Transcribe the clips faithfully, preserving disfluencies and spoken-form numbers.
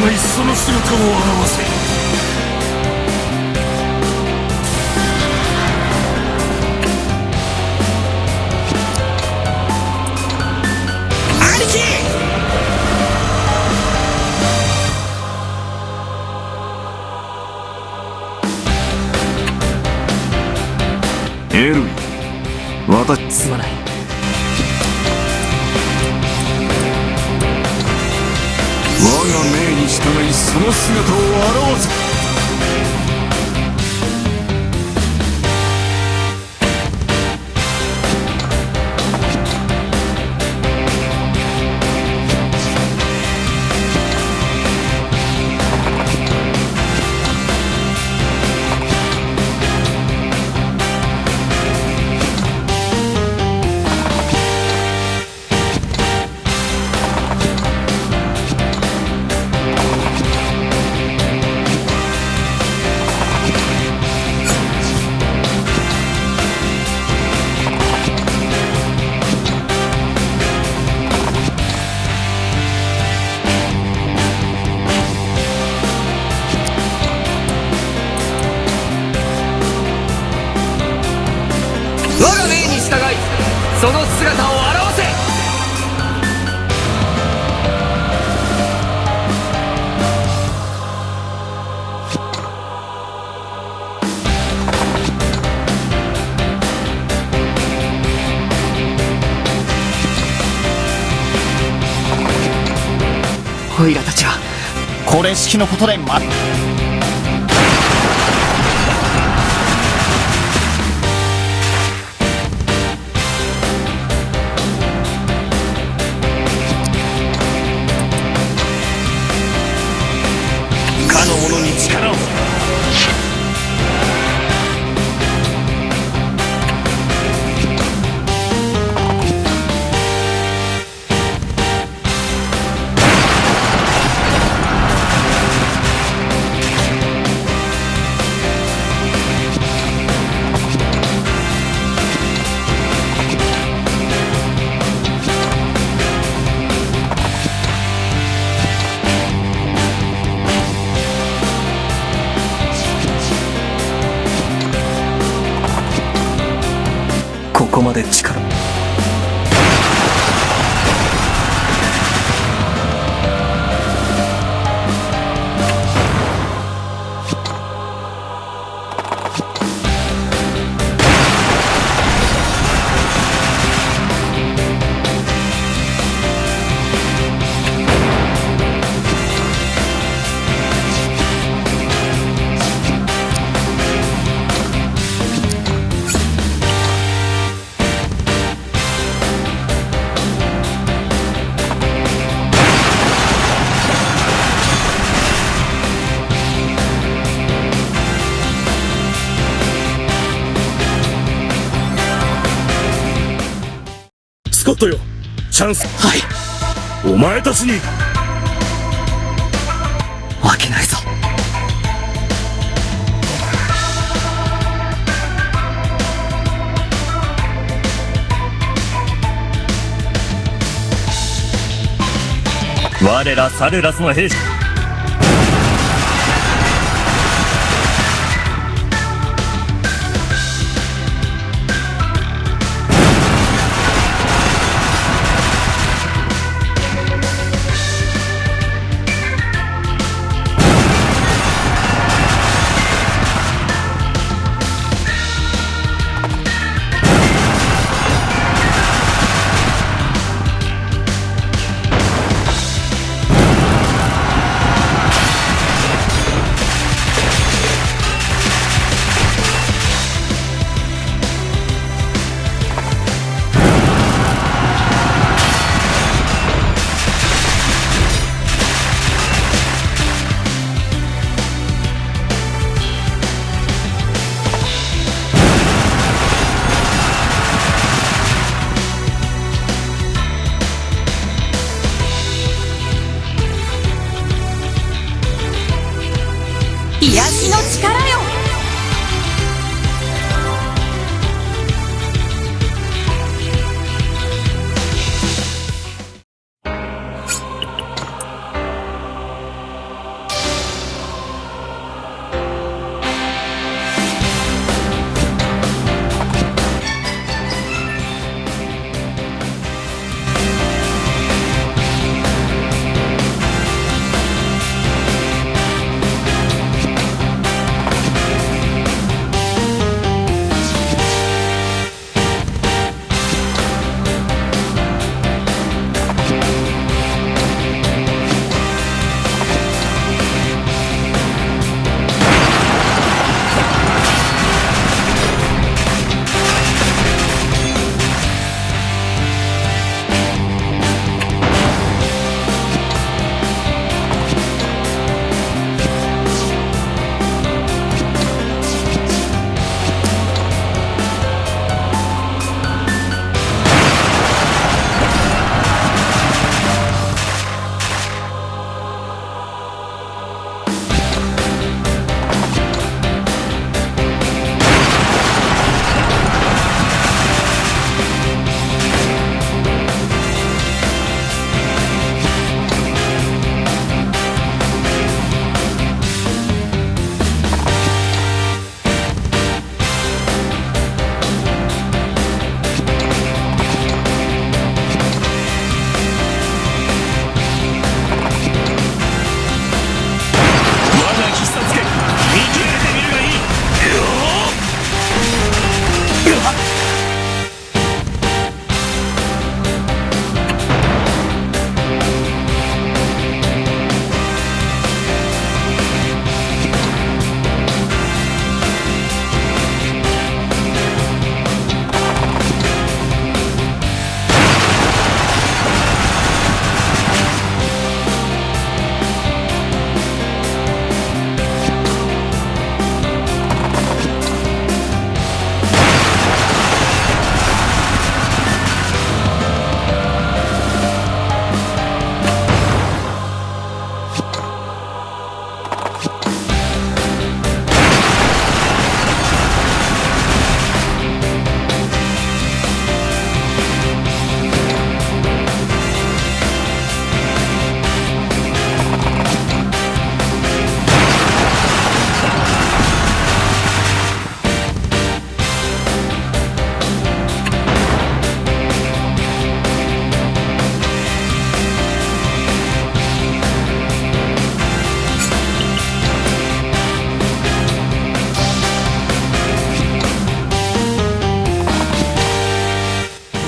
その姿を現せ。兄貴！エルイ、私、すまない。我が命に従い、その姿を現せ。我が命に従い、その姿を現せ。オイラたちは、これしきのことで、ま、かの者に力を。ここまで力。スコットよ、チャンス。はい。お前たちに。負けないぞ。我らサルラスの兵士。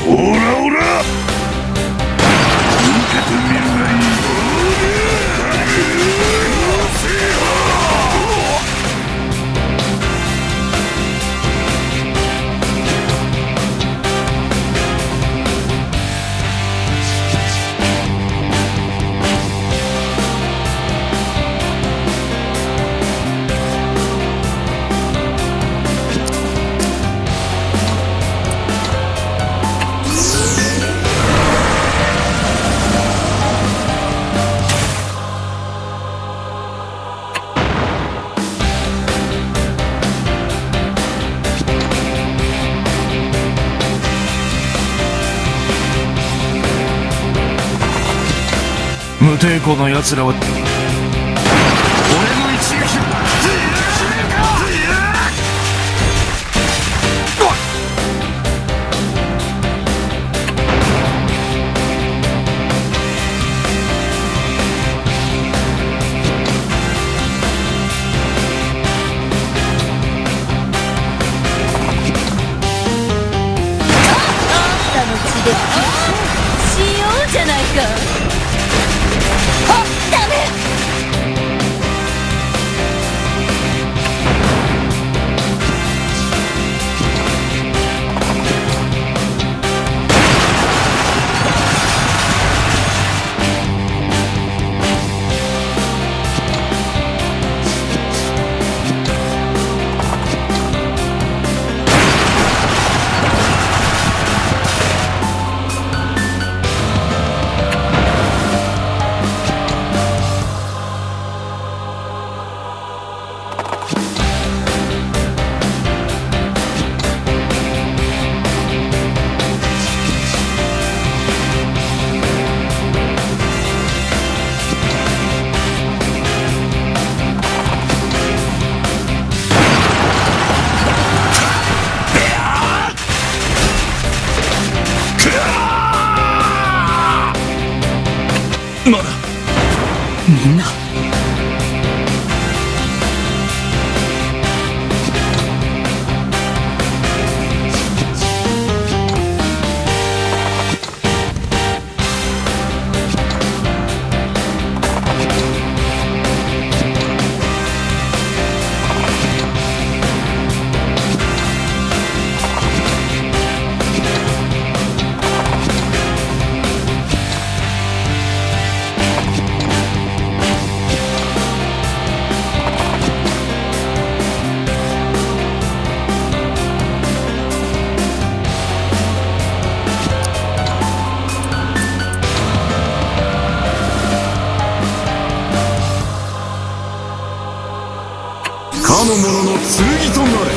オラオラ、受けてみるがいい。無抵抗の奴らは、俺の一撃。あんたの血でしようじゃないか。はっ、ダメ！まだ。みんな。かの者の剣となれ。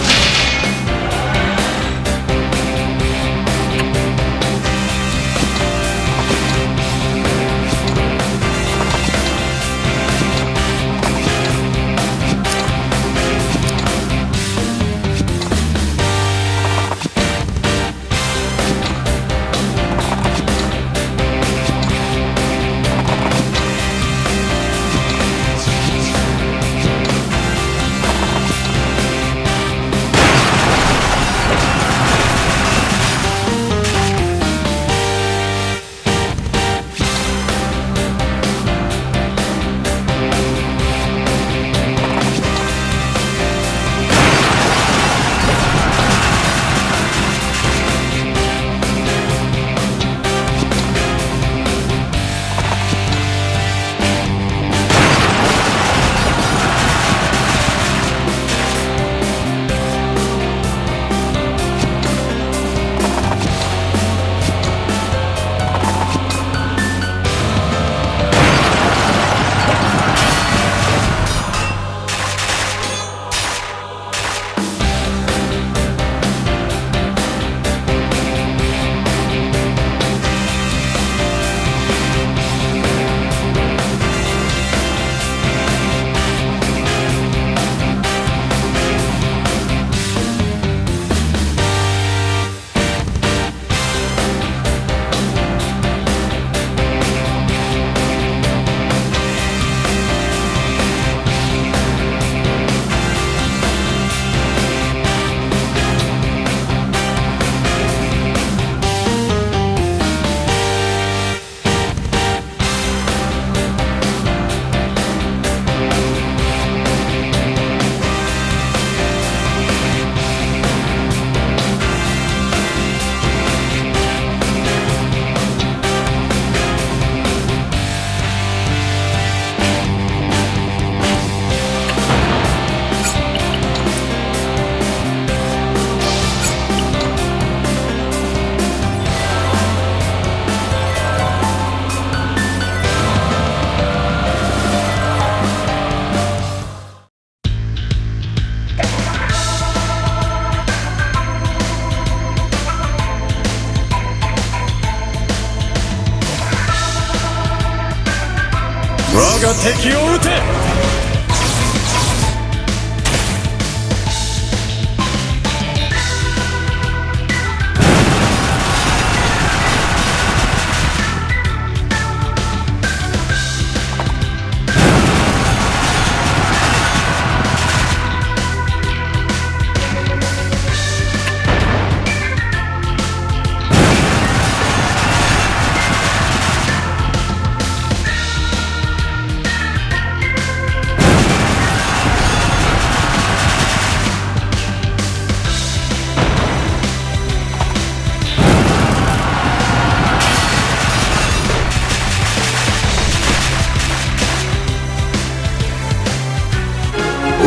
我が敵を討て。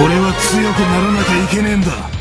俺は強くならなきゃいけねえんだ。